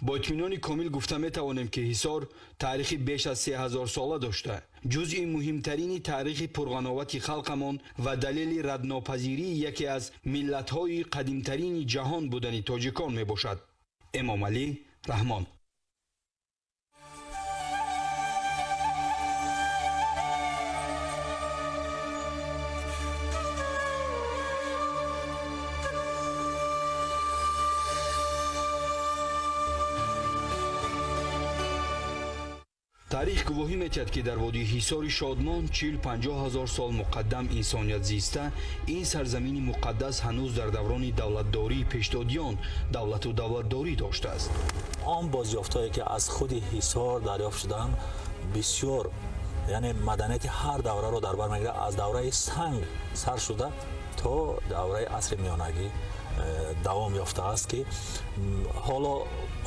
Бо итминони комил гуфта метавонем, ки Ҳисор таърихи беш аз 3000 сола дошта, ҷузъи муҳимтарини таърихи пурғановати халқамон ва далели раднопазирии яке аз миллатҳои қадимтарини ҷаҳон будани тоҷикон мебошад. Эмомалӣ Раҳмон. Таърих гувоҳӣ метиҳад, ки дар водии Ҳисори Шодмон 40-50 ҳазор сол муқаддам инсоният зиста, ин сарзамини муқаддас ҳанӯз дар даврони давлатдории пешдодиён давлату давлатдорӣ доштааст. Он бозёфтҳое, ки аз худи Ҳисор дарёфт шуданд, бисёр, яъне маданияти ҳар давраро дар бар мегирад, аз давраи санг сар шуда то давраи асри миёнагӣ давом ёфтааст, ки ҳоло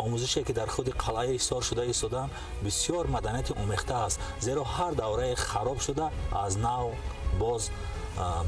омӯзише, ки дар худи қалъаи Ҳисор шуда истодаам, бисёр маданияти омехта аст, зеро ҳар давраи хароб шуда аз нав боз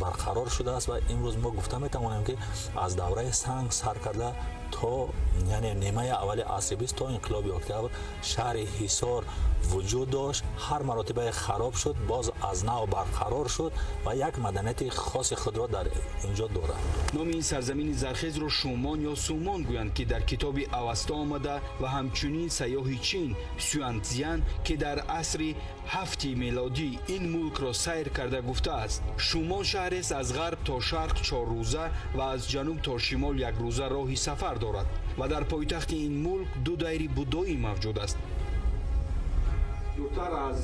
барқарор шудааст ва имрӯз мо гуфта метавонем, ки аз давраи санг сар карда то, яъне, нимаи аввали асри бист то инқилоби октябр шаҳри Ҳисор вуҷуд дошт. Ҳар маротибае хароб шуд, боз аз нав барқарор шуд ва як маданияти хоси худро дар инҷо дорад. Номи ин сарзамини зархезро Шумон ё Сумон гӯянд, ки дар китоби Авасто омада ва ҳамчунин сайёҳи Чин Сюанцзян, ки дар асри ҳафти мелодӣ ин мулкро сайр карда, гуфтааст: Шумон шаҳрест аз ғарб то шарқ 4 рӯза ва аз ҷануб то шимол як рӯза роҳи сафар дорад ва дар пойтахти ин мулк ду дайри буддоӣ мавҷуд аст. Дуртар аз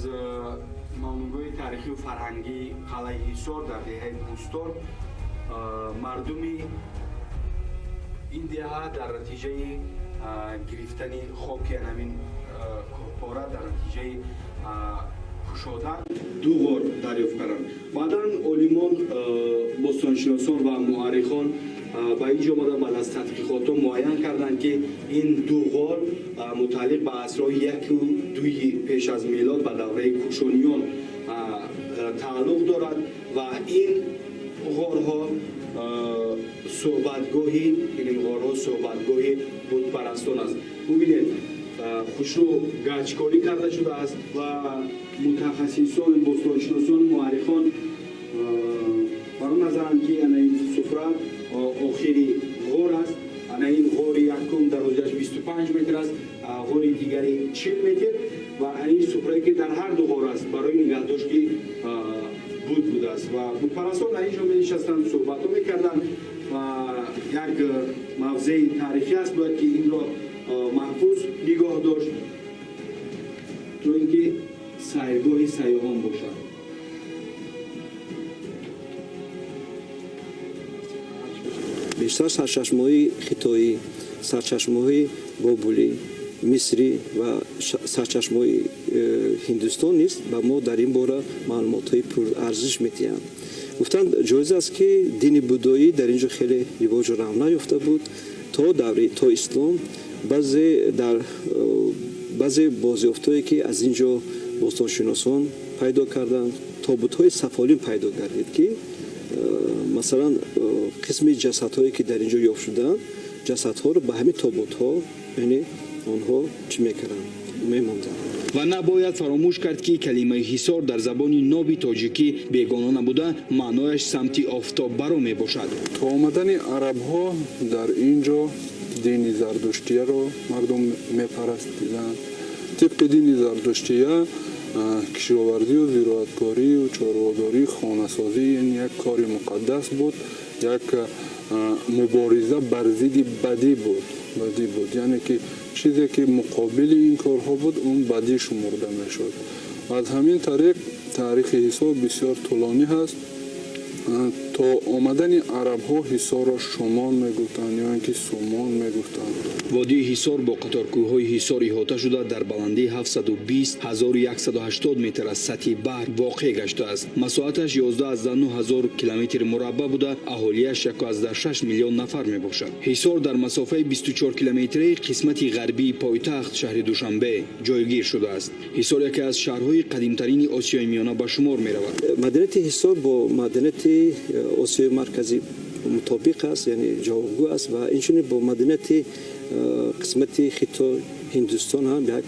мамнугоҳи таърихию фарҳангии қалъаи Ҳисор дар деҳаи Бӯстон мардуми ин деҳа дар натиҷаи гирифтани хоки ҳамин кӯҳпора, дар натиҷаи кушодан ду ғор дарёфт карданд. Баъдан олимон, бостоншиносон ва муаррихон ба ин ҷо омада, баъд аз тадқиқотҳо муайян карданд, ки ин ду ғор мутааллиқ ба асрҳои яку дуи пеш аз мелод, ба давраи кушониён тааллуқ дорад ва ин ғорҳо суҳбатгоҳи, ин ғорҳо суҳбатгоҳи бутпарастон аст. Бубинед, хушрӯ гачкорӣ карда шудааст ва мутахассисон, бостоншиносон, муаррихон бар он назаранд, ки ана ин суфра охири ғор аст. Ана ин ғори якум дарозиаш 25 метр аст, ғори дигари 40 метр ва ин суфрае, ки дар ҳар ду ғор аст, барои нигаҳдошти бут будааст ва бутпарастон дар ин ҷо менишастанд, суҳбатҳо мекарданд ва як мавзеи таърихӣ аст, бояд ки инро маҳфуз нигоҳ дошт, то ин ки сайргоҳи сайёҳон бошад. Бештар сарчашмаҳои хитоӣ, сарчашмаҳои бобулӣ, мисрӣ ва сарчашмаҳои ҳиндустон низ ба мо дар ин бора маълумотҳои пурарзиш медиҳанд. Гуфтан ҷоиз аст, ки дини буддоӣ дар ин ҷо хеле ривоҷу равнақ ёфта буд то даври то ислом. Баъзе дар баъзе бозёфтҳое, ки аз ин ҷо бостоншиносон пайдо карданд, тобутҳои сафолин пайдо гардид, ки масалан қисми ҷасадҳое, ки дар ин ҷо ёфт шуданд, ҷасадҳоро ба ҳамин тобутҳо, яъне онҳо чӣ мекарданд, мемонданд. Ва набояд фаромӯш кард, ки калимаи Ҳисор дар забони ноби тоҷикӣ бегона набуда, маънояш самти офтоббаро мебошад. То омадани арабҳо дар ин ҷо дини зардуштияро мардум мепарастиданд. Тибқи дини зардуштия кишоварзию зироаткорию чорводорӣ, хонасозӣ ин як кори муқаддас буд, як мубориза бар зидди бадӣ буд, яъне ки чизе, ки муқобили ин корҳо буд, он бадӣ шумурда мешуд. Аз ҳамин тариқ таърихи Ҳисор бисёр тӯлонӣ ҳаст. То омадани арабҳо Ҳисорро Шумон мегуфтанд ё ин ки Сумон мегуфтанд. Водии Ҳисор бо қаторкӯҳҳои Ҳисор иҳота шуда, дар баландии 720 1180 метр аз сатҳи баҳр воқеъ гаштааст. Масоҳаташ 11,9 ҳазор километри мураббаъ буда, аҳолиаш 1,6 миллион нафар мебошад. Ҳисор дар масофаи 24 километрии қисмати ғарбии пойтахт, шаҳри Душанбе, ҷойгир шудааст. Ҳисор яке аз шаҳрҳои қадимтарини Осиёи Миёна ба шумор меравад. Маданияти Ҳисор бо маданияти Осиёи Марказӣ мутобиқ аст, яъне ҷавобгӯ аст ва инчунин бо маданияти қисмати Хитой, Ҳиндустон ҳам як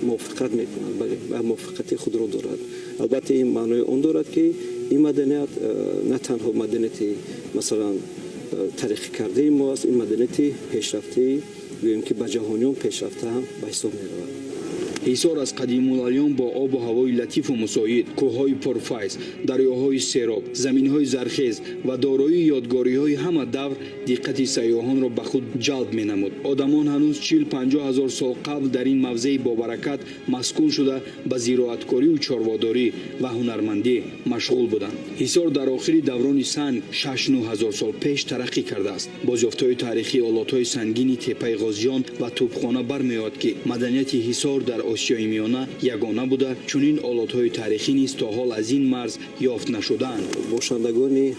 мувофиқат мекунад, бале, ва мувофиқати худро дорад. Албатта, ин маънои он дорад, ки ин маданият на танҳо маданияти, масалан, тарихӣ кардаи мо аст, ин маданияти пешрафтаи, гӯем ки ба ҷаҳониён пешрафта ҳам ба ҳисоб меравад. Ҳисор аз қадимулайём бо обу ҳавои латифу мусоид, кӯҳҳои пурфайз, дарёҳои сероб, заминҳои зархез ва дороии ёдгориҳои ҳама давр диққати сайёҳонро ба худ ҷалб менамуд. Одамон ҳанӯз 40-50 ҳазор сол қабл дар ин мавзеи бобаракат маскун шуда, ба зироаткорию чорводорӣ ва ҳунармандӣ машғул буданд. Ҳисор дар охири даврони санг, 6-9 ҳазор сол пеш тараққӣ кардааст. Бозёфтҳои таърихии олотҳои сангини Теппаи Ғозиён ва тӯбхона бармеояд, ки маданияти Ҳисор дар Осиёи Миёна ягона буда, чунин олотҳои таърихӣ низ то ҳол аз ин марз ёфт нашудаанд. Бошандагоне,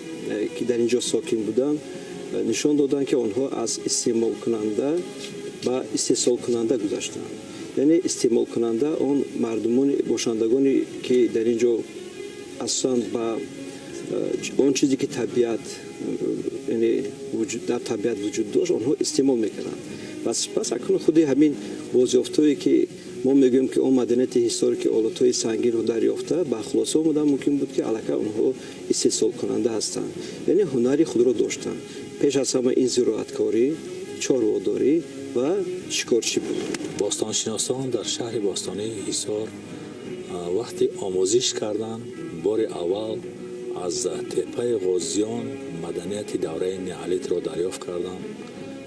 ки дар ин ҷо сокин буданд, нишон доданд, ки онҳо аз истеъмолкунанда ба истеҳсолкунанда гузаштанд. Яъне истеъмолкунанда он мардумони бошандагоне, ки дар ин ҷо асосан ба он чизе, ки табиат, яъне дар табиат вуҷуд дошт, онҳо истеъмол мекарданд. Ва сипас акнун худи ҳамин бозёфтҳое, ки мо мегӯем, ки он маданияти Ҳисор, ки олатҳои сангинро дарёфта, ба хулоса омадан мумкин буд, ки аллакай онҳо истеҳсолкунанда ҳастанд, яъне ҳунари худро доштанд. Пеш аз ҳама ин зироаткорӣ, чорводорӣ ва шикорчӣ буд. Бостоншиносон дар шаҳри бостонии Ҳисор вақти омӯзиш кардан, бори аввал аз Теппаи Ғозиён маданияти давраи неолитро дарёфт карданд,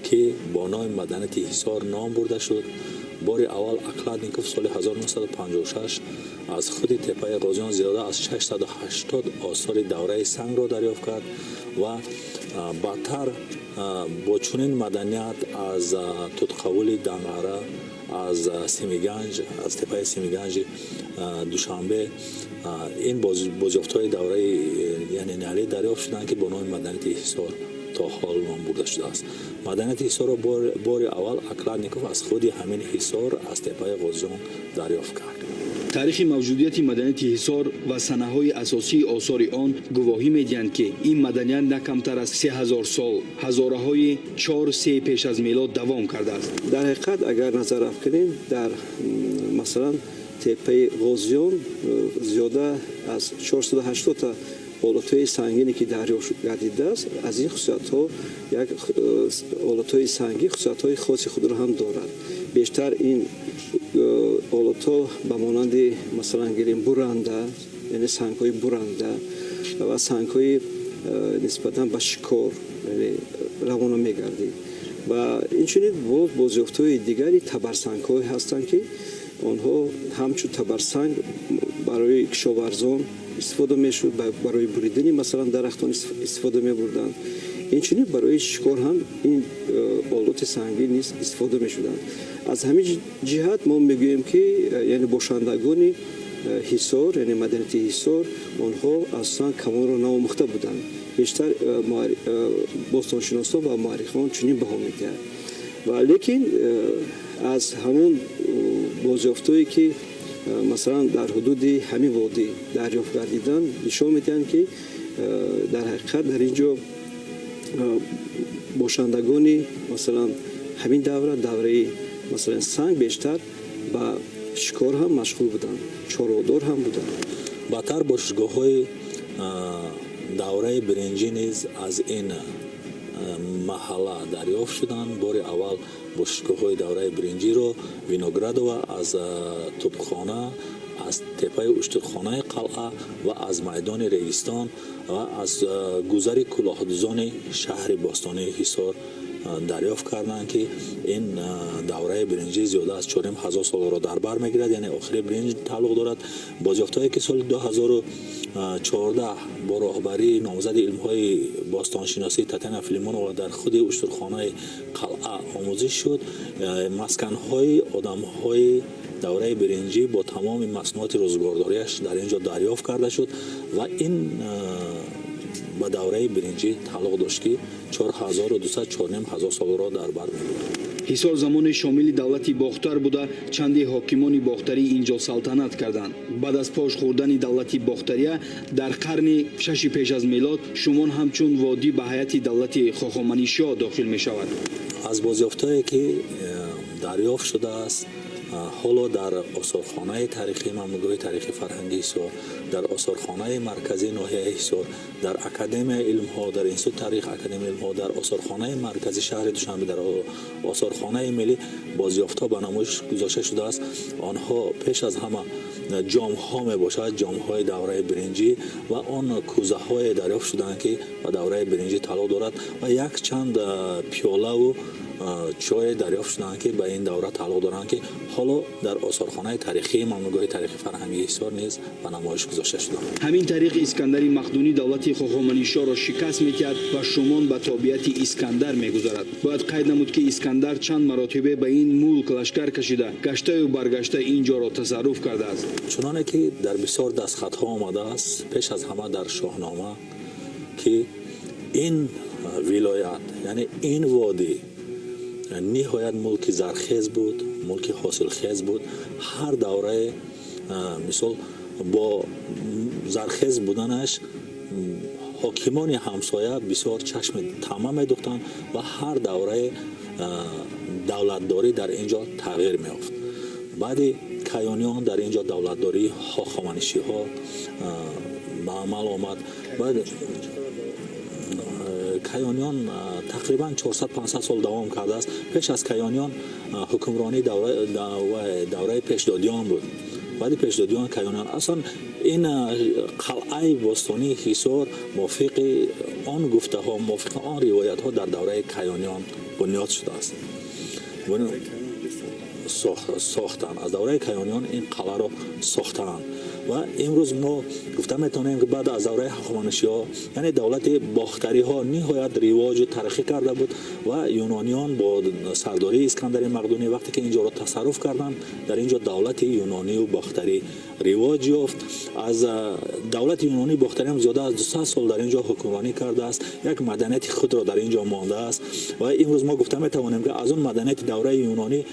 ки бо номи маданияти Ҳисор ном бурда шуд. Бори аввал Окладников соли 1956 аз худи Теппаи Ғозиён зиёда аз 680 осори давраи сангро дарёфт кард ва баъдтар бо чунин маданият аз Тутқавули Данғара, аз Семиганҷ, аз теппаи Семиганҷи Душанбе ин бозёфтҳои давраи, яъне неолит дарёфт шуданд, ки бо номи маданияти Ҳисор то ҳол ном бурда шудааст. Маданияти Ҳисорро бори аввал Окладников аз худи ҳамин Ҳисор, аз Теппаи Ғозиён дарёфт кард. Таърихи мавҷудияти маданияти Ҳисор ва санаҳои асосии осори он гувоҳӣ медиҳанд, ки ин маданият на камтар аз 3000 сол, ҳазораҳои 4-3 пеш аз мелод давом кардааст. Дар ҳақиқат, агар назар афканем, дар масалан Теппаи Ғозиён зиёда аз 480 та олатҳои сангине, ки дарёфт гардидааст, аз ин хусусиятҳо як олатҳои сангӣ хусусиятҳои хоси худро ҳам дорад. Бештар ин олатҳо ба монанди, масалан гирем, буранда, яъне сангҳои буранда ва сангҳои нисбатан ба шикор равона мегардид. Ва инчунин боз бозёфтҳои дигари табарсангҳое ҳастанд, ки онҳо ҳамчун табарсанг барои кишоварзон истифода мешуд, барои буридани, масалан, дарахтон истифода мебурданд. Инчунин барои шикор ҳам ин олоти сангӣ низ истифода мешуданд. Аз ҳамин ҷиҳат мо мегӯем, ки яъне бошандагони Ҳисор, яъне маданияти Ҳисор, онҳо асосан камонро наомӯхта буданд. Бештар бостоншиносон ва муаррихон чунин баҳо медиҳанд. Ва лекин аз ҳамон бозёфтҳое, ки масалан дар ҳудуди ҳамин водӣ дарёфт гардиданд, нишон медиҳанд, ки дар ҳақиқат дар ин ҷо бошандагони, масалан, ҳамин давра, давраи, масалан, санг, бештар ба шикор ҳам машғул буданд, чорводор ҳам буданд. Баъдтар бошишгоҳҳои давраи биринҷӣ низ аз ин маҳалла дарёфт шуданд. Бори аввал бошишгоҳҳои давраи биринҷиро Виноградова аз тӯбхона, аз теппаи уштурхонаи қалъа ва аз майдони Регистон ва аз гузари кӯлоҳдузони шаҳри бостонии Ҳисор дарёфт карданд, ки ин давраи биринҷӣ зиёда аз 4500 солро дар бар мегирад, яъне охири биринҷ тааллуқ дорад. Бозёфтҳое, ки соли 2014 бо роҳбарии номзади илмҳои бостоншиносӣ Татяна Филимонова дар худи уштурхонаи қалъа омӯзиш шуд, масканҳои одамҳои давраи биринҷӣ бо тамоми маснуоти рӯзгордориаш дар ин ҷо дарёфт карда шуд ва ин ба давраи биринҷӣ тааллуқ дошт, ки 4200, 4500 солро дар бар мегирад. Ҳисор замоне шомили давлати Бохтар буда, чанде ҳокимони бохтарӣ инҷо салтанат карданд. Баъд аз пош хӯрдани давлати Бохтария дар қарни шаши пеш аз милод, Шумон ҳамчун водӣ ба ҳайати давлати Хохоманишиҳо дохил мешавад. Аз бозёфтҳое, ки дарёфт шудааст, ҳоло дар осорхонаи таърихии Мамнӯъгоҳи таърихи фарҳанги Ҳисор, дар осорхонаи марказии ноҳияи Ҳисор, дар Академияи илмҳо, дар Институти таърих Академияи илмҳо, дар осорхонаи марказии шаҳри Душанбе, дар осорхонаи миллӣ бозёфтҳо ба намоиш гузошта шудааст. Онҳо пеш аз ҳама ҷомҳо мебошад, ҷомҳои давраи биринҷӣ ва он кӯзаҳое дарёфт шуданд, ки ба давраи биринҷӣ тааллуқ дорад, ва якчанд пиёлаву чое дарёфт шуданд, ки ба ин давра тааллуқ доранд, ки ҳоло дар осорхонаи таърихии Мамнӯъгоҳи таърихи фарҳангии Ҳисор низ ба намоиш гузошта шуданд. Ҳамин тариқ Искандари Мақдунӣ давлати Хохоманишоро шикаст медиҳад ва Шумон ба тобеияти Искандар мегузарад. Бояд қайд намуд, ки Искандар чанд маротибе ба ин мулк лашкар кашида, гаштаю баргашта ин ҷоро тасарруф кардааст. Чуноне ки дар бисёр дастхатҳо омадааст, пеш аз ҳама дар Шоҳнома, ки ин вилоят, яъне ин водӣ, ниҳоят мулки зархез буд, мулки ҳосилхез буд. Ҳар даврае, мисол, бо зархез буданаш ҳокимони ҳамсоя бисёр чашми тама медухтанд ва ҳар давраи давлатдорӣ дар ин ҷо тағйир меёфт. Баъди Каёниён дар ин ҷо давлатдории ҳохоманишиҳо ба амал омад. Баъд Каёниён тақрибан 400-500 сол давом кардааст. Пеш аз Каёниён ҳукмронии давраи Пешдодиён буд, баъди Пешдодиён Каёниён. Аслан ин қалъаи бостонии Ҳисор мувофиқи он гуфтаҳо, мувофиқи он ривоятҳо дар давраи Каёниён бунёд шудааст, сохтанд. Аз давраи Каёниён ин қалъаро сохтаанд ва имрӯз мо гуфта метавонем, ки баъд аз давраи ҳахоманишиҳо, яъне давлати бохтариҳо ниҳоят ривоҷу тараққӣ карда буд ва юнониён бо сардории Искандари Мақдунӣ вақте ки ин ҷоро тасарруф карданд, дар ин ҷо давлати юнонию бохтарӣ ривоҷ ёфт. Аз давлати юнонии бохтарӣ ҳам зиёда аз 200 сол дар ин ҷо ҳукмронӣ кардааст, як маданияти худро дар ин ҷо мондааст ва имрӯз мо гуфта метавонем, ки аз он маданияти давраи юнонӣ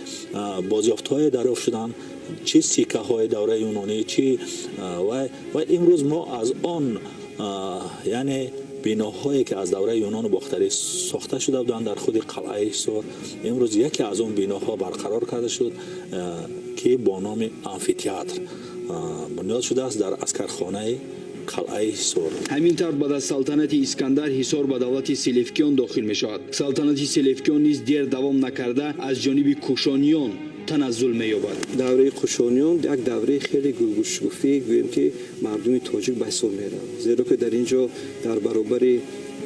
бозёфтҳое дарёфт шуданд, чӣ сиккаҳои давраи юнонӣ, чӣ ва имрӯз мо аз он, яъне биноҳое, ки аз давраи юнону бохтарӣ сохта шуда буданд дар худи қалъаи Ҳисор, имрӯз яке аз он биноҳо барқарор карда шуд, ки бо номи амфитеатр бунёд шудааст дар аскархонаи қалъаи Ҳисор. Ҳамин тавр, баъд аз салтанати Искандар Ҳисор ба давлати Селевкиён дохил мешавад. Салтанати Селевкиён низ дер давом накарда, аз ҷониби кушониён таназзул меёбад. Давраи Кушониён як давраи хеле гулгулшукуфӣ, гӯем, ки мардуми тоҷик ба ҳисоб меравад, зеро ки дар ин ҷо дар баробари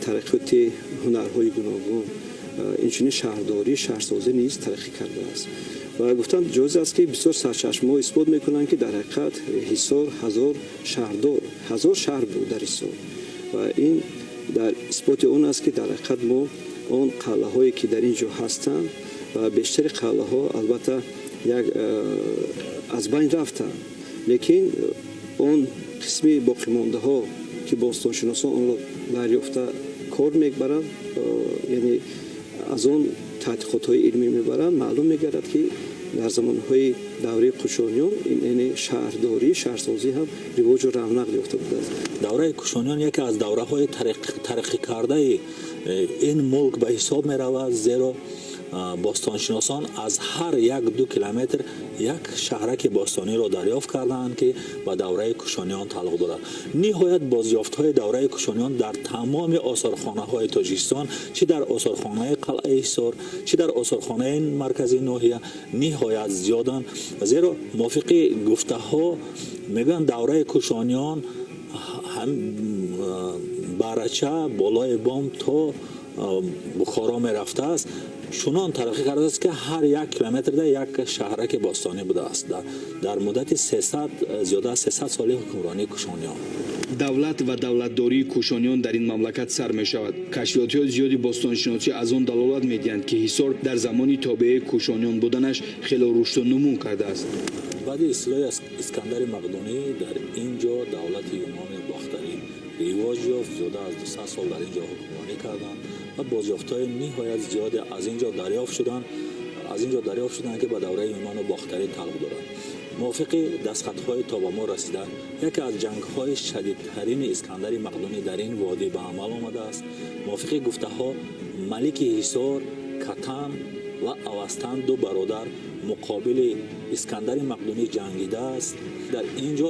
тараққиёти ҳунарҳои гуногун, инчунин шаҳрдорӣ, шаҳрсозӣ низ тараққӣ кардааст. Ва гуфтан ҷоиз аст, ки бисёр сарчашмаҳо исбот мекунанд, ки дар ҳақиқат Ҳисор 1000 шаҳрдор, 1000 шаҳр буд дар Ҳисор. Ва ин дар исботи он аст, ки дар ҳақиқат мо он қалъаҳое, ки дар ин ҷо ҳастанд, ва бештари қалъаҳо албатта як аз байн рафтанд, лекин он қисми боқимондаҳо, ки бостоншиносон онро дарёфта кор мебаранд, яъне аз он таҳқиқотҳои илмӣ мебаранд, маълум мегардад, ки дар замонҳои давраи Кушониён, яъне шаҳрдорӣ, шаҳрсозӣ ҳам ривоҷу равнақ ёфта будааст. Давраи Кушониён яке аз давраҳои тараққӣ кардаи ин мулк ба ҳисоб меравад, зеро бостоншиносон аз ҳар 1-2 километр як шаҳраки бостониро дарёфт карданд, ки ба давраи Кушониён тааллуқ дорад. Ниҳоят бозёфтҳои давраи Кушониён дар тамоми осорхонаҳои Тоҷикистон, чӣ дар осорхонаи қалъаи Ҳисор, чӣ дар осорхонаи марказии ноҳия, ниҳоят зиёданд, зеро мувофиқи гуфтаҳо мегӯянд, давраи Кушониён барача болои бом то Бухоро мерафтааст, чунон тараққӣ кардааст, ки ҳар як километрда як шаҳраки бостонӣ будааст дар муддати 300, зиёда аз 300 соли ҳукмронии Кушониён. Давлат ва давлатдории Кушониён дар ин мамлакат сар мешавад. Кашфиётҳои зиёди бостоншиносӣ аз он далолат медиҳанд, ки Ҳисор дар замони тобеаи Кушониён буданаш хело рушду нумӯ кардааст. Баъди истилои Искандари Мақдунӣ дар ин ҷо давлати юнони бохтарӣ ривоҷ ёфт, зиёда аз 200 сол дар ин ҷо ҳукмронӣ карданд ва бозёфтҳои ниҳоят зиёде аз ин ҷо дарёфт шуданд. аз ин ҷо дарёфт шуданд, ки ба давраи Юнону Бохтарӣ тааллуқ доранд. Мувофиқи дастхатҳои то ба мо расида, яке аз ҷангҳои шадидтарини Искандари Мақдунӣ дар ин водӣ ба амал омадааст. Мувофиқи гуфтаҳо, малики Ҳисор Катан ва Авастан, ду бародар, муқобили Искандари Мақдунӣ ҷангидааст. Дар ин ҷо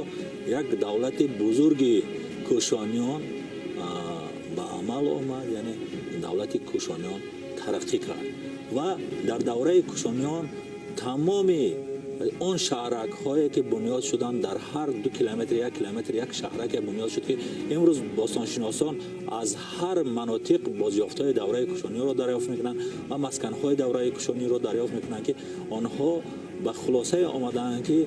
як давлати бузурги Кушониён ба амал омад, яъне давлати Кушониён тараққӣ кард ва дар давраи Кушониён тамоми он шаҳракҳое ки бунёд шуданд, дар ҳар 2 километр, 1 километр як шаҳраке бунёд шуд, ки имрӯз бостоншиносон аз ҳар манотиқ бозёфтҳои давраи Кушониро дарёфт мекунанд ва масканҳои давраи Кушониро дарёфт мекунанд, ки онҳо ба хулосае омадаанд, ки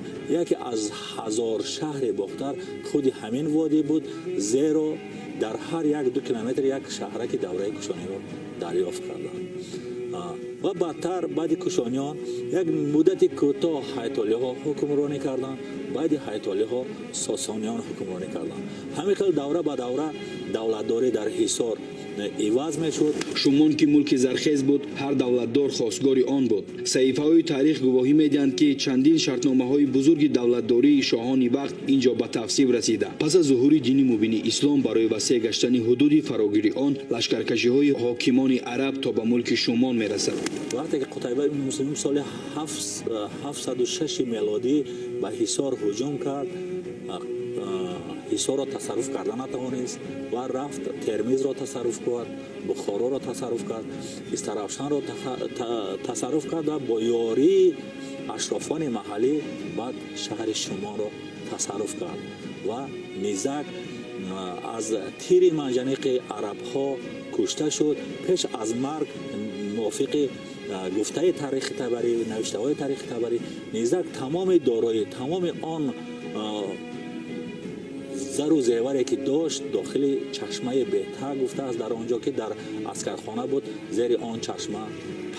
яке аз 1000 шаҳри Бохтар худи ҳамин водӣ буд, зеро дар ҳар 1-2 километр як шаҳраки давраи Кушониро дарёфт карданд. Ва баъдтар, баъди Кушониён, як муддати кӯтоҳ ҳайтолиҳо ҳукмронӣ карданд, баъди ҳайтолиҳо Сосониён ҳукмронӣ карданд. Ҳамин хел давра ба давра давлатдорӣ дар Ҳисор иваз мешуд. Шумон, ки мулки зархез буд, ҳар давлатдор хостгори он буд. Саҳифаҳои таърих гувоҳӣ медиҳанд, ки чандин шартномаҳои бузурги давлатдории шоҳони вақт ин ҷо ба тавсиф расида. Пас аз зуҳури дини мубини ислом, барои васеъ гаштани ҳудуди фарогири он, лашкаркашиҳои ҳокимони араб то ба мулки Шумон мерасад. Вақте ки Қутайба ибни Муслим соли 706 мелодӣ ба Ҳисор ҳуҷум кард, Ҳисорро тасарруф карда натавонист ва рафт Термизро тасарруф кард, Бухороро тасарруф кард, Истаравшанро тасарруф кард ва бо ёрии ашрофони маҳаллӣ баъд шаҳри Шумонро тасарруф кард ва Низак аз тири манҷаниқи арабҳо кушта шуд. Пеш аз марг, мувофиқи гуфтаи таърихи Табарӣ, навиштаҳои таърихи Табарӣ, Низак тамоми дороӣ, тамоми он зару зеваре ки дошт, дохили чашмаи беҳтар гуфтааст, дар он ҷо ки дар аскархона буд, зери он чашма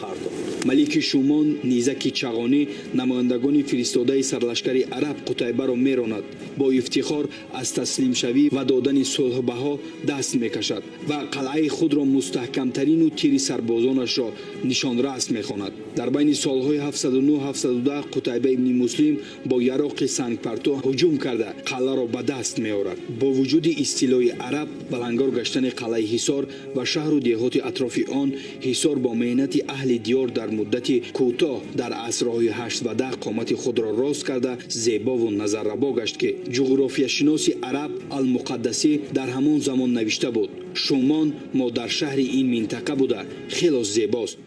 пардохт. Малики Шумон Низаки Чағонӣ намояндагони фиристодаи сарлашкари араб Қутайбаро меронад. Бо ифтихор аз таслимшавӣ ва додани сулҳбаҳо даст мекашад ва қалъаи худро мустаҳкамтарину тири сарбозонашро нишонрас мехонад. Дар байни солҳои 709-710 Қутайба ибни Муслим бо яроқи сангпарту ҳуҷум карда, қалъаро ба даст меорад. Бо вуҷуди истилои араб, балангор гаштани қалъаи Ҳисор ва шаҳру деҳоти атрофи он, Ҳисор бо меҳнати аҳли диёр дар муддати кӯтоҳ дар асрҳои 8 ва 10 қомати худро рост карда, зебову назаррабо гашт, ки ҷуғрофияшиноси араб Алмуқаддасӣ дар ҳамон замон навишта буд: Шумон модаршаҳри ин минтақа буда, хело зебост.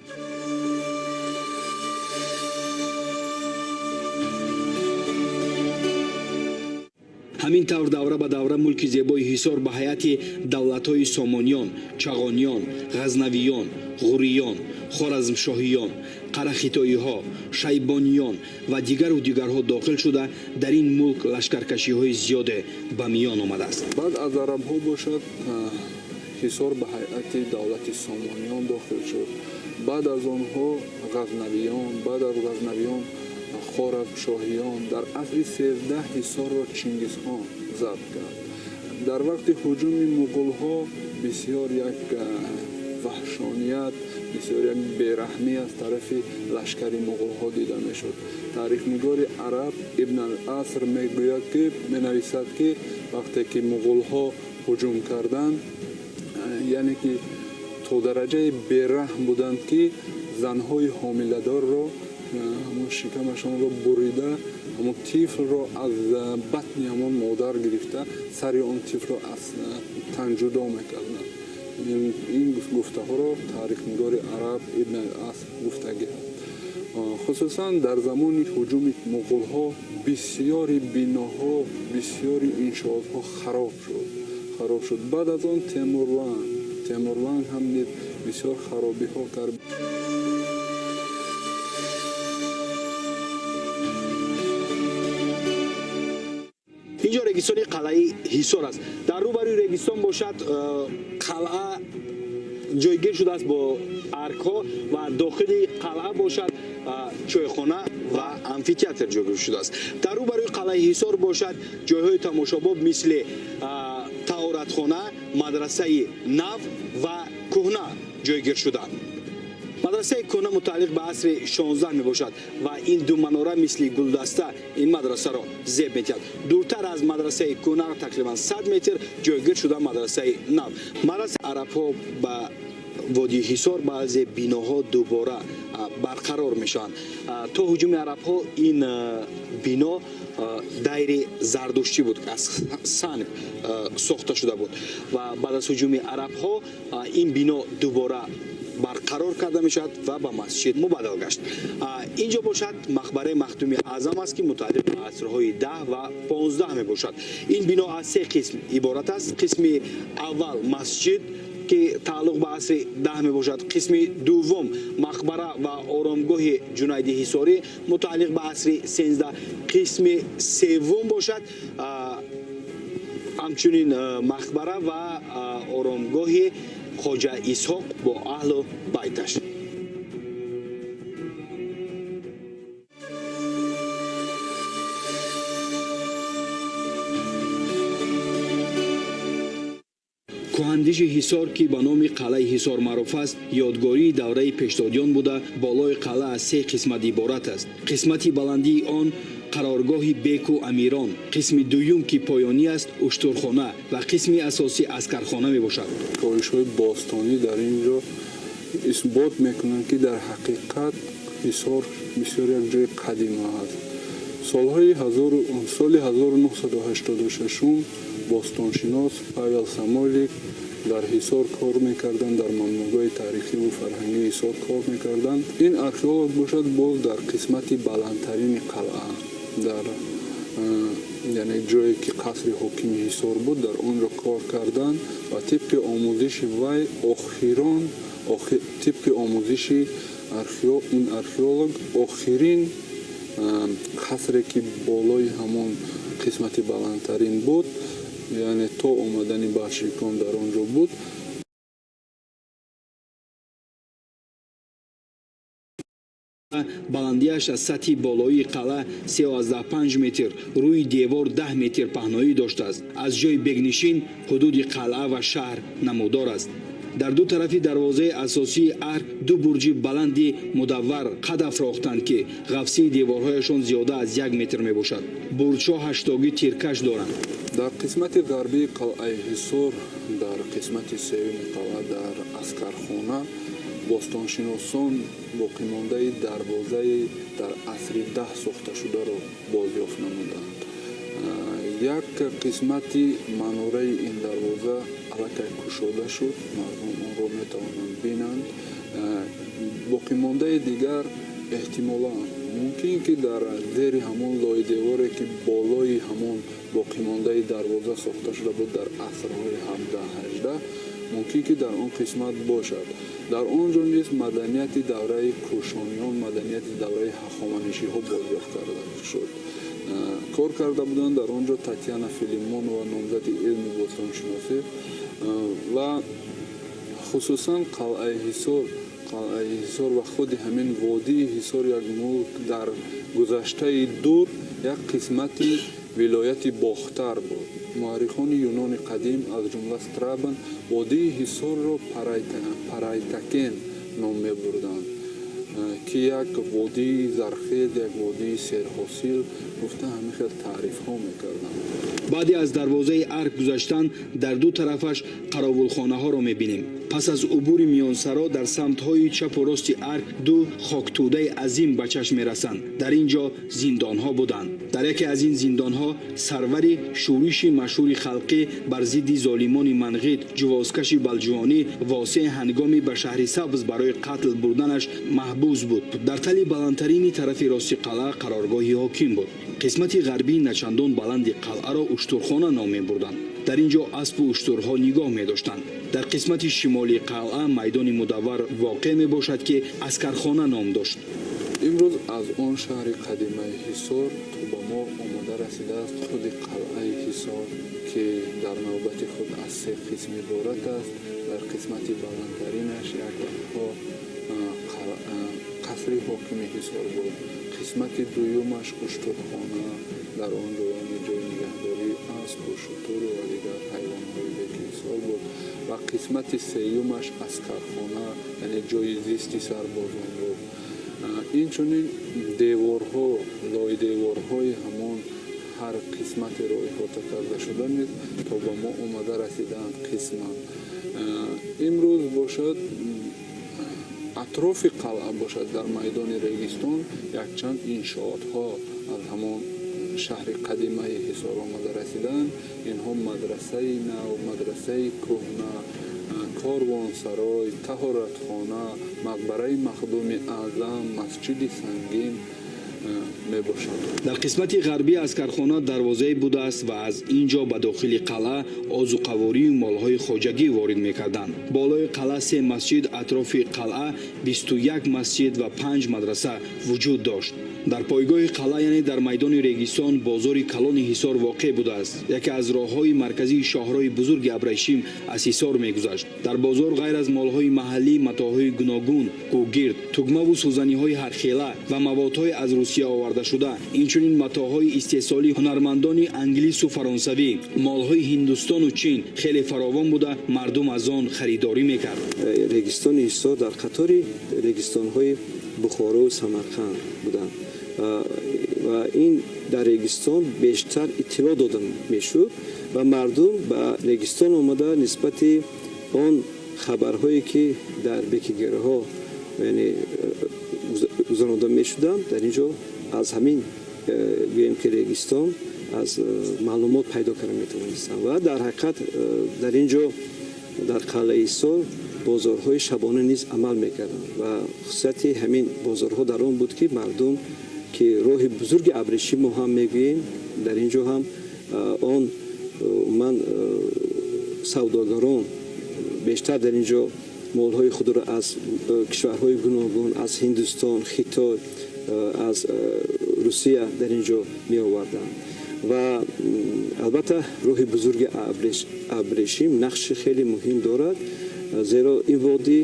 Ҳамин тавр давра ба давра мулки зебои Ҳисор ба ҳайати давлатҳои Сомониён, Чағониён, Ғазнавиён, Ғуриён, Хоразмшоҳиён, Қарахитоиҳо, Шайбониён ва дигару дигарҳо дохил шуда, дар ин мулк лашкаркашиҳои зиёде ба миён омадааст. Баъд аз арабҳо бошад, Ҳисор ба ҳайати давлати Сомониён дохил шуд. Баъд аз онҳо Ғазнавиён, баъд аз Ғазнавиён Хоразмшоҳиён. Дар асри 13 Ҳисорро Чингизхон забт кард. Дар вақти ҳуҷуми муғулҳо бисёр як ваҳшоният, бисёр як бераҳмӣ аз тарафи лашкари муғулҳо дида мешуд. Таърихнигори араб Ибн ал-Аср мегӯяд, ки менависад, ки вақте ки муғулҳо ҳуҷум карданд, яъне ки то дараҷаи бераҳм буданд, ки занҳои ҳомиладорро ҳамон шикамашонро бурида, ҳамон тифлро аз батни ҳамон модар гирифта, сари он тифлро аз тан ҷудо мекарданд. Ин гуфтаҳоро таърихнигори араб Ибн ал-Аср гуфтагӣ аст. Хусусан дар замони ҳуҷуми муғулҳо бисёри биноҳо, бисёри иншоотҳо хароб шуд. Хароб шуд. Баъд аз он Темурлан ҳам низ бисёр харобиҳо кард. Инҷо регистони қалъаи Ҳисор аст. Дар рӯбарӯи регистон бошад, қалъа ҷойгир шудааст бо аркҳо ва дохили қалъа бошад, чойхона ва амфитеатр ҷойгир шудааст. Дар рӯбарӯи қалъаи Ҳисор бошад, ҷойҳои тамошобоб мисли таҳоратхона, мадрасаи нав ва кӯҳна ҷойгир шуданд. Мадрасаи кӯҳна мутааллиқ ба асри 16 мебошад ва ин ду манора мисли гулдаста ин мадрасаро зеб метиҳад. Дуртар аз мадрасаи кӯҳна тақрибан 100 метр ҷойгир шуда мадрасаи нав. Мадрасаи арабҳо ба водии Ҳисор баъзе биноҳо дубора барқарор мешаванд. То ҳуҷуми арабҳо ин бино дайри зардуштӣ буд, аз санг сохта шуда буд ва баъд аз ҳуҷуми арабҳо ин бино дубора барқарор карда мешавад ва ба масҷид мубаддал гашт. Инҷо бошад мақбараи Махдуми Аъзам аст, ки мутааллиқ ба асрҳои 10 ва 15 мебошад. Ин бино аз се қисм иборат аст. Қисми аввал масҷид, ки тааллуқ ба асри 10 мебошад. Қисми дуввум мақбара ва оромгоҳи Ҷунайди Ҳисорӣ мутааллиқ ба асри 13. Қисми севум бошад ҳамчунин мақбара ва оромгоҳи Хоҷа Исҳоқ бо аҳлу байташ. Кӯҳандиши Ҳисор, ки ба номи қалъаи Ҳисор маъруф аст, ёдгории давраи пешдодиён буда, болои қалъа аз се қисмат иборат аст. Қисмати баландии он қароргоҳи беку амирон, қисми дуюм, ки поёнӣ аст, уштурхона ва қисми асосӣ аскархона мебошад. Ковишҳои бостонӣ дар ин ҷо исбот мекунанд, ки дар ҳақиқат Ҳисор бисёр як ҷои қадима аст. Соли 1986 бостоншинос Павел Самойлик дар Ҳисор кор мекарданд, дар мамнӯъгоҳи таърихиву фарҳангии Ҳисор кор мекарданд. Ин археолог бошад боз дар қисмати баландтарини қалъа, дар яъне ҷое ки қасри ҳокими Ҳисор буд, дар он ҷо кор карданд ва тибқи омӯзиши вай охирон, тибқи омӯзиши ин археолог охирин қасре ки болои ҳамон қисмати баландтарин буд, яъне то омадани болшевикон дар он ҷо буд. Баландиаш аз сатҳи болоии қалъа 3,5 метр, рӯи девор 10 метр паҳноӣ доштааст. Аз ҷои бегнишин ҳудуди қалъа ва шаҳр намудор аст. Дар ду тарафи дарвозаи асосии арк ду бурҷи баланди мудаввар қад афрохтанд, ки ғафсии деворҳояшон зиёда аз 1 метр мебошад. Бурҷҳо ҳаштогӣ тиркаш доранд. Дар қисмати ғарбии қалъаи Ҳисор, дар қисмати сеюми қалъа, дар аскархона, бостоншиносон боқимондаи дарвозаи дар асри 10 сохташударо бозёфт намуданд. Як қисмати манораи ин дарвоза аллакай кушода шуд, мардум онро метавонанд бинанд. Боқимондаи дигар эҳтимолан мумкин ки дар зери ҳамон лойдеворе ки болои ҳамон боқимондаи дарвоза сохта шуда буд дар асрҳои 17-18, мумкин ки дар он қисмат бошад. Дар он ҷо низ маданияти давраи кӯшониён, маданияти давраи ҳахоманишиҳо бозёфт карда шуд. Кор карда буданд дар он ҷо Татьяна Филимонова, номзади илми бостоншиносӣ, ва хусусан қалъаи Ҳисор, қалъаи Ҳисор ва худи ҳамин водии Ҳисор як мулк дар гузаштаи дур як қисмати вилояти Бохтар буд. Муаррихони юнони қадим аз ҷумла Страбон водии Ҳисорро Парайтакен ном мебурданд, ки як водии зархез, як водии серҳосил гуфта ҳамин хел таърифҳо мекарданд. Баъде аз дарвозаи арк гузаштан дар ду тарафаш қаровулхонаҳоро мебинем. Пас аз убури миёнсаро дар самтҳои чапу рости арк ду хоктӯдаи азим ба чашм мерасанд. Дар ин ҷо зиндонҳо буданд. Дар яке аз ин зиндонҳо сарвари шӯриши машҳури халқӣ бар зидди золимони манғит, ҷувозкаши балҷувонӣ Восеъ ҳангоми ба шаҳри Сабз барои қатл бурданаш маҳбус буд. Дар тали баландтарини тарафи рости қалъа қароргоҳи ҳоким буд. Қисмати ғарбии начандон баланди қалъаро уштурхона ном мебурданд. Дар ин ҷо аспу уштурҳо нигоҳ медоштанд. Дар қисмати шимолии қалъа майдони мудаввар воқеъ мебошад, ки аскархона ном дошт. Имрӯз аз он шаҳри қадимаи Ҳисор то ба мо омода расидааст худи қалъаи Ҳисор, ки дар навбати худ аз се қисм иборат аст. Дар қисмати баландтаринаш як вақтҳо қасри ҳокими Ҳисор буд. Қисмати дуюмаш уштурхона, дар он ҷо яъне ҷои нигаҳдории асбу шутуру ва дигар ҳайвонҳои беки Ҳисор буд ва қисмати сеюмаш аскархона, яъне ҷои зисти сарбозон буд. Инчунин деворҳо, лойдеворҳои ҳамон ҳар қисматеро иҳота карда шуда низ то ба мо омада расидаанд қисман. Имрӯз бошад, атрофи қалъа бошад, дар майдони Регистон якчанд иншоотҳо аз ҳамон шаҳри қадимаи Ҳисор омада расидаанд. Инҳо мадрасаи нав, мадрасаи кӯҳна, корвонсарой, таҳоратхона, мақбараи Махдуми Аъзам, масҷиди Сангин мебошад. Дар қисмати ғарбии аскархона дарвозае будааст ва аз ин ҷо ба дохили қалъа озуқаворию молҳои хоҷагӣ ворид мекарданд. Болои қалъа се масҷид, атрофи қалъа 21 масҷид ва 5 мадраса вуҷуд дошт. Дар пойгоҳи қалъа, яъне дар майдони Регистон, бозори калони Ҳисор воқеъ будааст. Яке аз роҳҳои марказии шоҳрои бузурги Абрешим аз Ҳисор мегузашт. Дар бозор ғайр аз молҳои маҳаллӣ, матоъҳои гуногун, гӯгирд, тугмаву сӯзаниҳои ҳархела ва маводҳои аз Русия оварда шуда, инчунин матоъҳои истеҳсолии ҳунармандони англису фаронсавӣ, молҳои Ҳиндустону Чин хеле фаровон буда, мардум аз он харидорӣ мекард. Регистони Ҳисор дар қатори регистонҳои Бухору Самарқанд буданд ва ин дар регистон бештар иттилоъ дода мешуд ва мардум ба регистон омада нисбати он хабарҳое ки дар бекигарҳо яъне гузаронда мешуданд, дар ин ҷо аз ҳамин гӯем ки регистон аз маълумот пайдо карда метавонистанд. Ва дар ҳақиқат дар ин ҷо дар қалъаи Ҳисор бозорҳои шабона низ амал мекарданд ва хусусияти ҳамин бозорҳо дар он буд, ки мардум, ки роҳи бузурги Абрешимо ҳам мегӯем, дар ин ҷо ҳам он умуман савдогарон бештар дар ин ҷо молҳои худро аз кишварҳои гуногун, аз Ҳиндустон, Хитой, аз Русия дар ин ҷо меоварданд. Ва албатта роҳи бузурги Абрешим нақши хеле муҳим дорад, зеро ин водӣ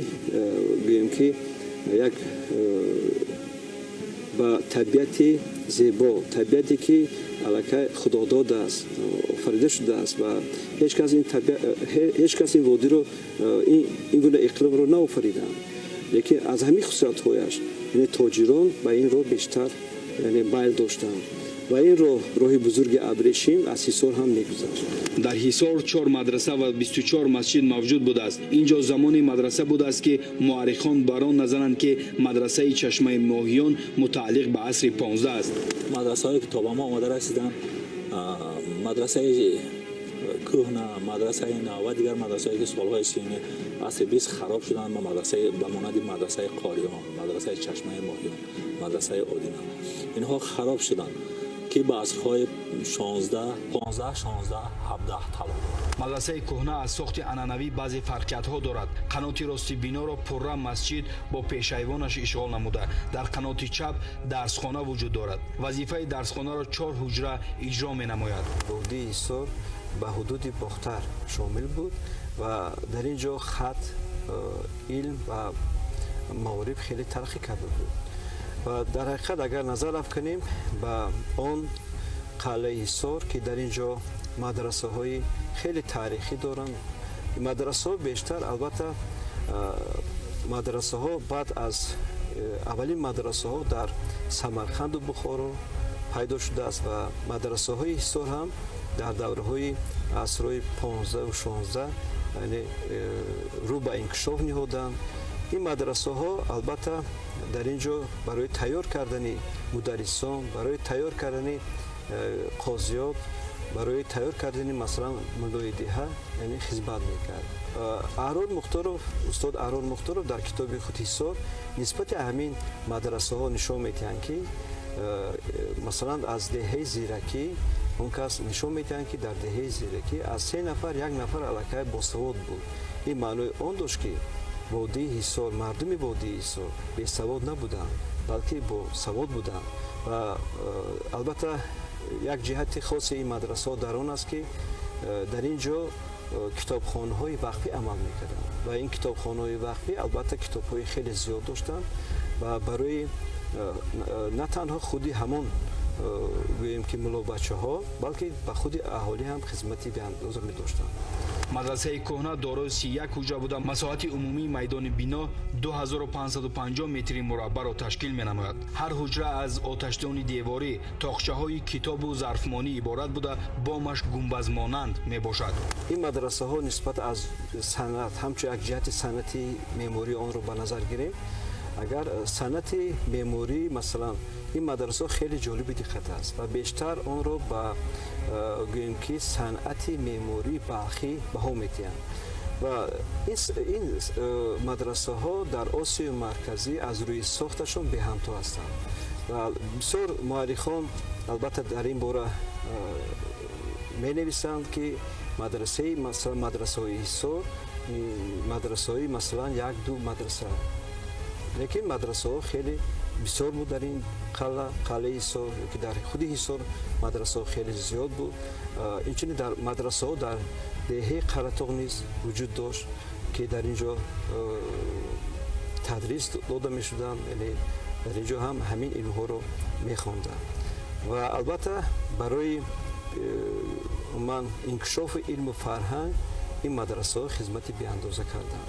гӯем ки як ба табиати зебо, табиате ки аллакай худодод аст, офарида шудааст ва ҳеҷ кас ин водиро, ин гуна иқлимро наофариданд. Лекин аз ҳамин хусусиятҳояш яъне тоҷирон ба ин роҳ бештар яъне майл доштанд ва ин роҳ, роҳи бузурги Абрешим, аз Ҳисор ҳам мегузашт. Дар Ҳисор 4 мадраса ва 24 масҷид мавҷуд будааст. Ин ҷо замони мадраса будааст, ки муаррихон бар он назаранд, ки мадрасаи Чашмаи Моҳиён мутааллиқ ба асри 15 аст. Мадрасаҳое ки то ба мо омада расиданд, мадрасаи кӯҳна, мадрасаи нав ва дигар мадрасаҳое ки солҳои сиюми асри 20 хароб шуданд, ба монанди мадрасаи Қориён, мадрасаи Чашмаи Моҳиён, мадрасаи Одина, инҳо хароб шуданд ки ба асрҳои 16, 15, 16, 17 тааллуқ дорад. Мадрасаи кӯҳна аз сохти анъанавӣ баъзе фарқиятҳо дорад. Қаноти рости биноро пурра масҷид бо пешайвонаш ишғол намуда, дар қаноти чап дарсхона вуҷуд дорад. Вазифаи дарсхонаро 4 ҳуҷра иҷро менамояд. Водии Ҳисор ба ҳудуди Бохтар шомил буд ва дар ин ҷо хат, илм ва маориф хеле тараққӣ карда буд. Ва дар ҳақиқат агар назар афканем ба он қалъаи Ҳисор, ки дар ин ҷо мадрасаҳои хеле таърихӣ доранд, мадрасаҳо бештар албатта мадрасаҳо баъд аз аввалин мадрасаҳо дар Самарқанду Бухоро пайдо шудааст ва мадрасаҳои Ҳисор ҳам дар давраҳои асрҳои 15 16 яъне рӯ ба инкишоф ниҳоданд. Ин мадрасаҳо албатта дар ин ҷо барои тайёр кардани мударрисон, барои тайёр кардани қозиёт, барои тайёр кардани масалан муллои деҳа яъне хизмат мекард. Аҳрор Мухторов, устод Аҳрор Мухторов дар китоби худ Ҳисор нисбати ҳамин мадрасаҳо нишон медиҳанд, ки масалан аз деҳаи Зиракӣ он кас нишон медиҳанд, ки дар деҳаи Зиракӣ аз 3 нафар 1 нафар аллакай босавод буд. Ин маънои он дошт, ки водии Ҳисор, мардуми водии Ҳисор бесавод набуданд, балки босавод буданд. Ва албатта як ҷиҳати хоси ин мадрасаҳо дар он аст, ки дар ин ҷо Китобхонаҳои вақфӣ амал мекарданд ва ин китобхонаҳои вақфӣ албатта китобҳои хеле зиёд доштанд ва барои на танҳо худи ҳамон гӯем ки муллобачаҳо, балки ба худи аҳолӣ ҳам хизмати беандоза медоштанд. Мадрасаи кӯҳна дорои 31 ҳуҷра буда, масоҳати умумии майдони бино 2550 метри мураббаъро ташкил менамояд. Ҳар ҳуҷра аз оташдони деворӣ, тоқчаҳои китобу зарфмонӣ иборат буда, бомаш гумбазмонанд мебошад. Ин мадрасаҳо нисбат аз санъат, ҳамчун як ҷиҳати санъати меъмории онро ба назар гирем, агар санъати меъморӣ, масалан, ин мадрасаҳо хеле ҷолиби диққат аст ва бештар онро ба гӯем ки санъати меъмории балхӣ баҳо медиҳанд. Ва ин мадрасаҳо дар Осиёи Марказӣ аз рӯи сохташон беҳамто ҳастанд ва бисёр муаррихон албатта дар ин бора менависанд, ки мадрасаи, масалан, мадрасаҳои Ҳисор, мадрасаҳои, масалан, як-ду мадраса, лекин мадрасаҳо хеле бисёр буд дар ин қалъаи Ҳисор, ки дар худи Ҳисор мадрасаҳо хеле зиёд буд. Инчунин дар мадрасаҳо дар деҳаи Қаратоғ низ вуҷуд дошт, ки дар ин ҷо тадрис дода мешуданд, яъне дар ин ҷо ҳам ҳамин илмҳоро мехонданд. Ва албатта барои умуман инкишофи илму фарҳанг ин мадрасаҳо хизмати беандоза карданд.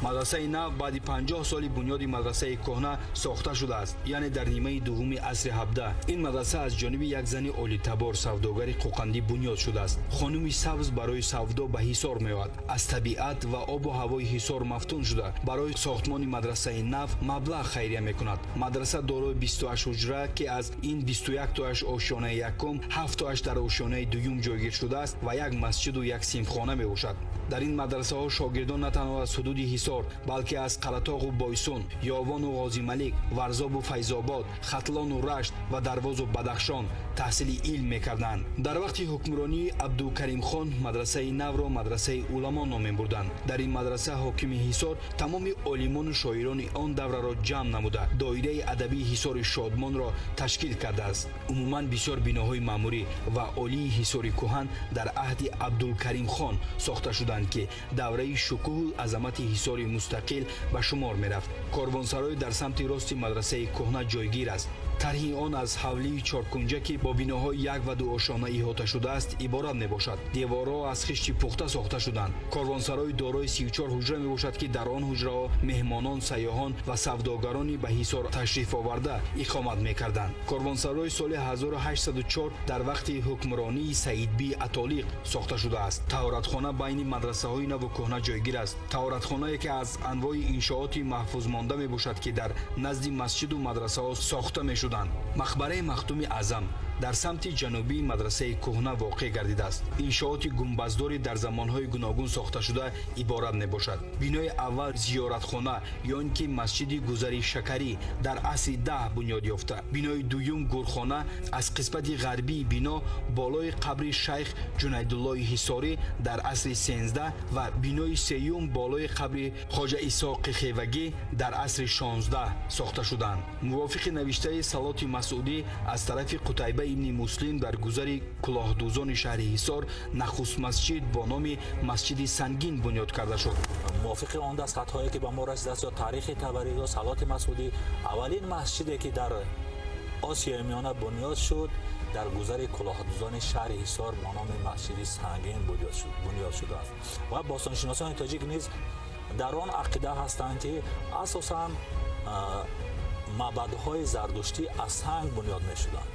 Мадрасаи нав баъди 50 соли бунёди мадрасаи кӯҳна сохта шудааст, яъне дар нимаи дуввуми асри 17. Ин мадраса аз ҷониби як зани олитабор, савдогари қӯқандӣ бунёд шудааст. Хонуми сабз барои савдо ба Ҳисор меояд. Аз табиат ва обу ҳавои Ҳисор мафтун шуда, барои сохтмони мадрасаи нав маблағ хайрия мекунад. Мадраса дорои 28 ҳуҷра, ки аз ин 21 тоаш ошёнаи якум, 7 тоаш дар ошёнаи дуюм ҷойгир шудааст ва як масҷиду як синфхона мебошад. Дар ин мадрасаҳо шогирдон на танҳо аз ҳудуди Ҳисор, балки аз Қаратоғу Бойсун, Ёвону Ғозималик, Варзобу Файзобод, Хатлону Рашт ва Дарвозу Бадахшон таҳсили илм мекарданд. Дар вақти ҳукмронии Абдукаримхон мадрасаи навро мадрасаи уламо ном мебурданд. Дар ин мадраса ҳокими Ҳисор тамоми олимону шоирони он давраро ҷамъ намуда, доираи адабии Ҳисори Шодмонро ташкил кардааст. Умуман бисёр биноҳои маъмурӣ ва олии Ҳисори кӯҳан дар аҳди Абдулкаримхон сохта шуданд, ки давраи шукӯҳу азамати Ҳисори мустақил ба шумор мерафт. Корвонсарой дар самти рости мадрасаи кӯҳна ҷойгир аст. Тарҳи он аз ҳавлии чоркунҷа, ки бо биноҳои як ва ду ошёна иҳота шудааст, иборат мебошад. Деворҳо аз хишти пухта сохта шуданд. Корвонсарои дорои 34 ҳуҷра мебошад, ки дар он ҳуҷраҳо меҳмонон, сайёҳон ва савдогарони ба Ҳисор ташриф оварда иқомат мекарданд. Корвонсарои соли 1804 дар вақти ҳукмронии Саидбӣ Атолиқ сохта шудааст. Таҳоратхона байни мадрасаҳои наву кӯҳна ҷойгир аст. Таҳоратхона яке аз анвои иншооти маҳфузмонда мебошад, ки дар назди масҷиду мадрасаҳо сохта мешуд. Мақбараи Махдуми Аъзам дар самти ҷанубии мадрасаи кӯҳна воқеъ гардидааст. Иншооти гумбаздори дар замонҳои гуногун сохташуда иборат мебошад. Бинои аввал зиёратхона ё ин ки масҷиди гузари шакарӣ дар асри 10 бунёд ёфта. Бинои дуюм гурхона аз қисмати ғарбии бино болои қабри шайх Ҷунайдуллои Ҳисорӣ дар асри 13 ва бинои сеюм болои қабри Хоҷа Исоқи Хевагӣ дар асри 16 сохта шуданд. Мувофиқи навиштаи Салоти Масъудӣ аз тарафи Қутайба ибни Муслим дар гузари кулоҳдӯзони шаҳри Ҳисор нахуст масҷид бо номи Масҷиди Сангин бунёд карда шуд. Мувофиқи он дастхатҳое ки ба мо расидааст ё таърихи Табарӣ ё Салоти Масъудӣ, аввалин масҷиде ки дар Осиёи Миёна бунёд шуд дар гузари кулоҳдӯзони шаҳри Ҳисор бо номи Масҷиди Сангин бунёд шудааст. Ва бостоншиносони тоҷик низ дар он ақида ҳастанд, ки асосан маъбадҳои зардуштӣ аз санг бунёд мешуданд.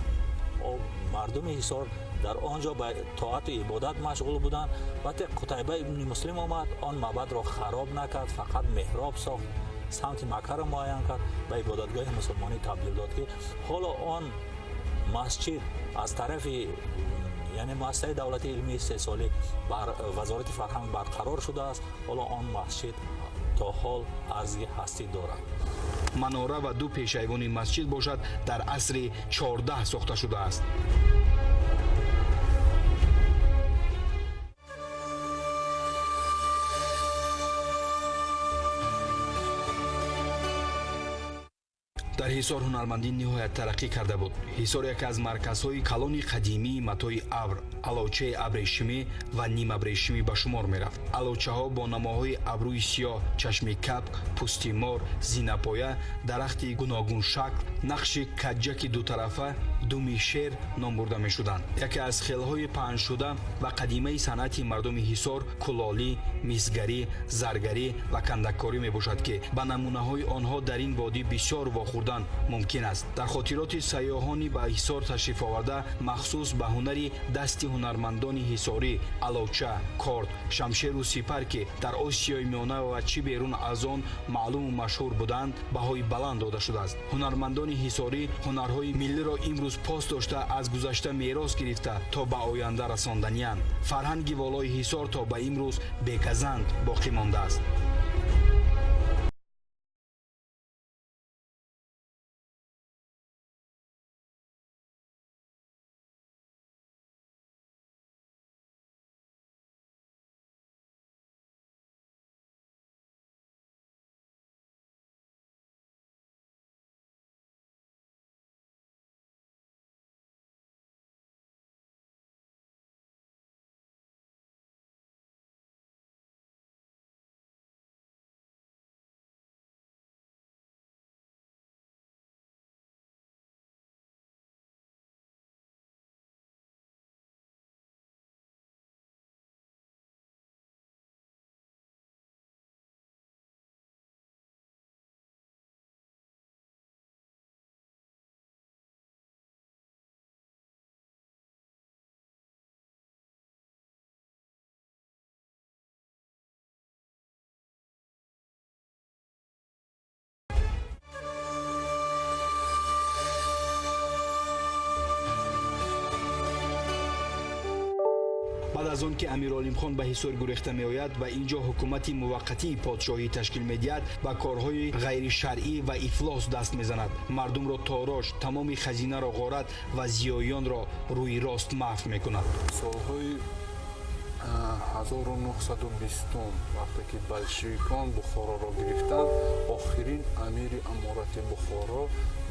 Мардуми Ҳисор дар он ҷо ба тоату ибодат машғул буданд. Вақте Қутайба ибни Муслим омад, он маъбадро хароб накард, фақат меҳроб сохт, самти Маккаро муайян кард, ба ибодатгоҳи мусулмонӣ табдил дод, ки ҳоло он масҷид аз тарафи, яъне муассисаи давлатии илмии истеҳсолӣ бар Вазорати фарҳанг барқарор шудааст. Ҳоло он масҷид то ҳол арзи ҳастӣ дорад. Манора ва ду пешайвони масҷид бошад дар асри 14 сохта шудааст. Дар Дар Ҳисор ҳунармандӣ ниҳоят тараққӣ карда буд. Ҳисор яке аз марказҳои калони қадимии матои абр, алочаи абрешимӣ ва нимабрешимӣ ба шумор мерафт. Алочаҳо бо намоҳои абрӯи сиёҳ, чашми капк, пӯсти мор, зинапоя, дарахти гуногуншакл, нақши каҷҷаки дутарафа, думи шер ном бурда мешуданд. Яке аз хелҳои паҳншуда ва қадимаи санъати мардуми Ҳисор кулолӣ, мисгарӣ, заргарӣ ва кандаккорӣ мебошад, ки ба намунаҳои онҳо дар ин водӣ бисёр вохӯрдан мумкин аст. Дар хотироти сайёҳони ба Ҳисор ташриф оварда махсус ба ҳунари дасти ҳунармандони ҳисорӣ алоча, корд, шамшеру сипар, ки дар Осиёи Миёна ва чӣ берун аз он маълуму машҳур буданд, баҳои баланд дода шудааст. Ҳунармандони ҳисорӣ ҳунарҳои миллиро имрӯз пос дошта, аз гузашта мерос гирифта то ба оянда расонданиянд. Фарҳанги волои Ҳисор то ба имрӯз бегазанд боқӣ мондааст. Баъд аз он ки Амиролимхон ба Ҳисор гурехта меояд ва ин ҷо ҳукумати муваққатии подшоҳӣ ташкил медиҳад, ба корҳои ғайришаръӣ ва ифлос даст мезанад. Мардумро торош, тамоми хазинаро ғорат ва зиёиёнро рӯи рост маҳв мекунад. Солҳои 1920 вақте ки болшевикон Бухороро гирифтанд, охирин амири аморати Бухоро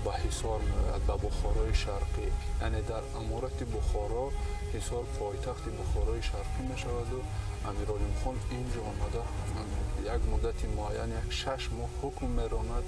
ба Ҳисор меояд, ба Бухорои Шарқӣ. Яъне дар аморати Бухоро Ҳисор пойтахти Бухорои Шарқӣ мешаваду Амиролимхон инҷо омада як муддати муайян, як 6 моҳ ҳукм меронад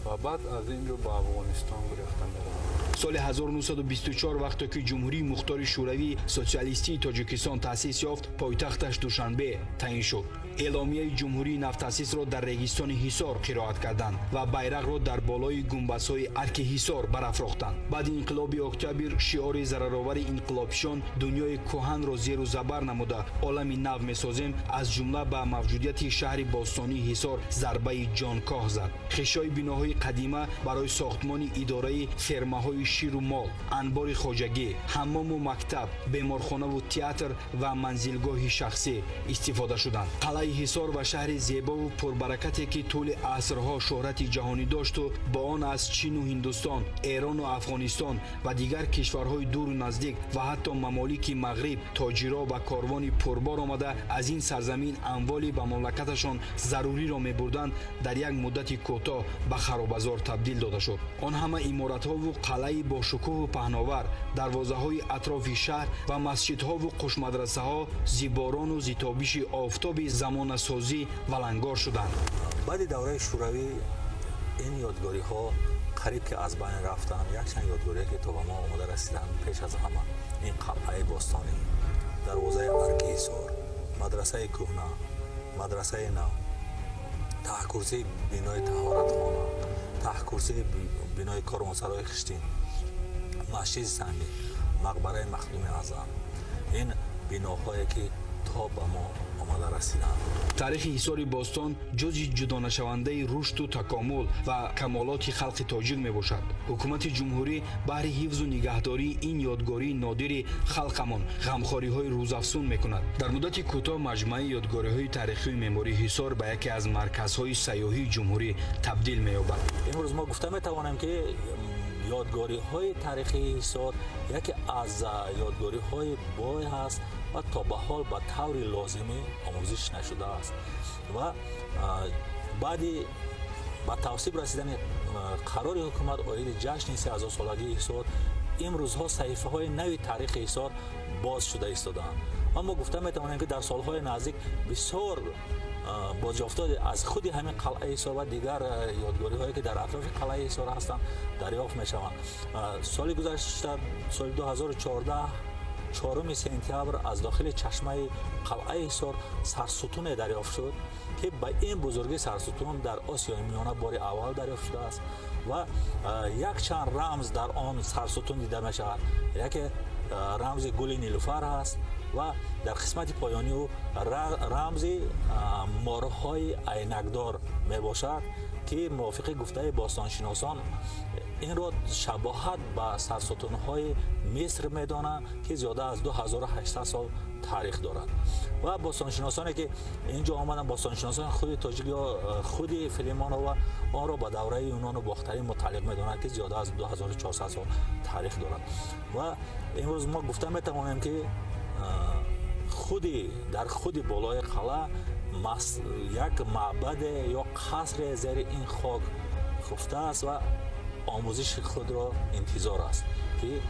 ва баъд аз инҷо ба Афғонистон гурехта меравад. Соли 1924 вақте ки Ҷумҳурии Мухтори Шӯравии Социалистии Тоҷикистон таъсис ёфт, пойтахташ Душанбе таъин шуд. Эъломияи ҷумҳурии навтаъсисро дар регистони Ҳисор қироат карданд ва байрақро дар болои гумбазҳои арки Ҳисор барафрохтанд. Баъди инқилоби октябр шиори зараровари инқилобчиён дунёи кӯҳанро зеру забар намуда олами нав месозем, аз ҷумла ба мавҷудияти шаҳри бостонии Ҳисор зарбаи ҷонкоҳ зад. Хишҳои биноҳои қадима барои сохтмони идораи фермаҳои ширу мол, анбори хоҷагӣ, ҳаммому мактаб, беморхонаву театр ва манзилгоҳи шахсӣ истифода шуданд. Қалъаи Ҳисор ва шаҳри зебову пурбаракате, ки тӯли асрҳо шӯҳрати ҷаҳонӣ дошту бо он аз Чину Ҳиндустон, Эрону Афғонистон ва дигар кишварҳои дуру наздик ва ҳатто мамолики Мағриб тоҷиро ба корвони пурбор омада аз ин сарзамин амволи ба мамлакаташон заруриро мебурданд, дар як муддати кӯтоҳ ба харобазор табдил дода шуд. Он ҳама иморатҳову қалъаи бошукӯҳу паҳновар, дарвозаҳои атрофи шаҳр ва масҷидҳову қушмадрасаҳо зиборону зитобиши офтоби замонасозӣ валангор шуданд. Баъди давраи Шӯравӣ ин ёдгориҳо қариб ки аз байн рафтанд. Якчанд ёдгориҳое ки то ба мо омода расиданд, пеш аз ҳама ин қалъаи бостонӣ, дарвозаи арки Ҳисор, мадрасаи кӯҳна, мадрасаи нав, таҳкурсии бинои таҳоратхона, таҳкурсии бинои корвонсарои хиштин, масҷиди сангӣ, мақбараи Махдуми Аъзам. Ин биноҳое ки то ба мо омада расиданд. Таърихи Ҳисори бостон ҷузъи ҷудонашавандаи рушду такомул ва камолоти халқи тоҷик мебошад. Ҳукумати ҷумҳурӣ баҳри ҳифзу нигаҳдории ин ёдгории нодири халқамон ғамхориҳои рӯзафзун мекунад. Дар муддати кӯтоҳ маҷмӯаи ёдгориҳои таърихию меъмории Ҳисор ба яке аз марказҳои сайёҳии ҷумҳурӣ табдил меёбад. Имрӯз мо гуфта метавонем, ки ёдгориҳои таърихии Ҳисор яке аз ёдгориҳои бой ҳаст ва то ба ҳол ба таври лозимӣ омӯзиш нашудааст ва баъди Ба тавсиб расидани қарори ҳукумат оиди ҷашни 3000-солагии Ҳисор, имрӯзҳо саҳифаҳои нави таърихи Ҳисор боз шуда истодаанд ва мо гуфта метавонем, ки дар солҳои наздик бисёр бозёфтҳо аз худи ҳамин қалъаи Ҳисор ва дигар ёдгориҳое, ки дар атрофи қалъаи Ҳисор ҳастанд, дарёфт мешаванд. Соли гузашта, соли 2014, 4 сентябр, аз дохили чашмаи қалъаи Ҳисор сарсутуне дарёфт шуд, ки ба ин бузургӣ сарсутун дар Осиёи Миёна бори аввал дарёфт шудааст ва якчанд рамз дар он сарсутун дида мешавад. Яке рамзи гули нилуфар ҳаст ва дар қисмати поёни ӯ рамзи морҳои айнакдор мебошад, ки мувофиқи гуфтаи бостоншиносон инро шабоҳат ба сарсутунҳои Миср медонанд, ки зиёда аз 2800 сол таърих дорад. Ва бостоншиносоне, ки инҷо омаданд, бостоншиносони худи тоҷик ё худи Филимонова, онро ба давраи Юнону Бохтарӣ мутааллиқ медонанд, ки зиёда аз 2400 сол таърих дорад. Ва имрӯз мо гуфта метавонем, ки худи дар худи болои қалъа як маъбаде ё қасре зери ин хок хуфтааст ва омӯзиши худро интизор аст, ки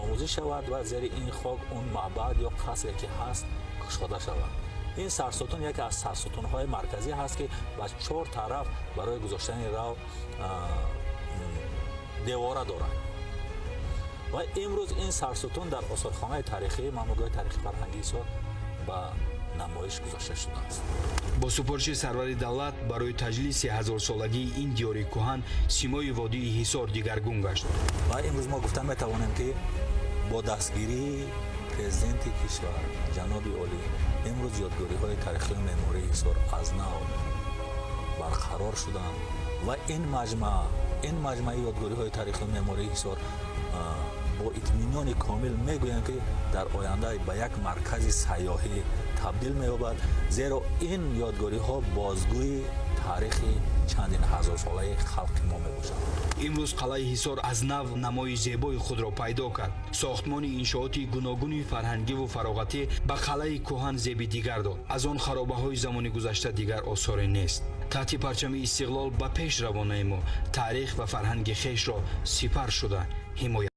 омӯзиш шавад ва зери ин хок он маъбад ё қасре ки ҳаст кушода шавад. Ин сарсутун яке аз сарсутунҳои марказӣ ҳаст, ки ба чор тараф барои гузоштани рав девора дорад. Ва имрӯз ин сарсутун дар осорхонаи таърихии Мамнӯъгоҳи таърихи фарҳангии Ҳисор ба намоиш гузошта шудааст. Бо супориши сарвари давлат барои таҷлили 3000-солагии ин диёри кӯҳан симои водии Ҳисор дигаргун гашт. Ва имрӯз мо гуфта метавонем, ки бо дастгирии президенти кишвар, ҷаноби олӣ, имрӯз ёдгориҳои таърихию меъмории Ҳисор аз нав барқарор шуданд ва ин маҷмӯаи ёдгориҳои таърихию меъмории Ҳисор бо итминони комил мегӯям, ки дар оянда ба як маркази сайёҳӣ табдил меёбад, зеро ин ёдгориҳо бозгӯи таърихи чандин ҳазорсолаи халқи мо мебошанд. Имрӯз қалъаи Ҳисор аз нав намои зебои худро пайдо кард. Сохтмони иншооти гуногуни фарҳангиву фароғатӣ ба қалъаи кӯҳан зеби дигар дод. Аз он харобаҳои замони гузашта дигар осоре нест. Таҳти парчами истиқлол ба пеш равонаему таърих ва фарҳанги хешро сипар шуда ҳимоя.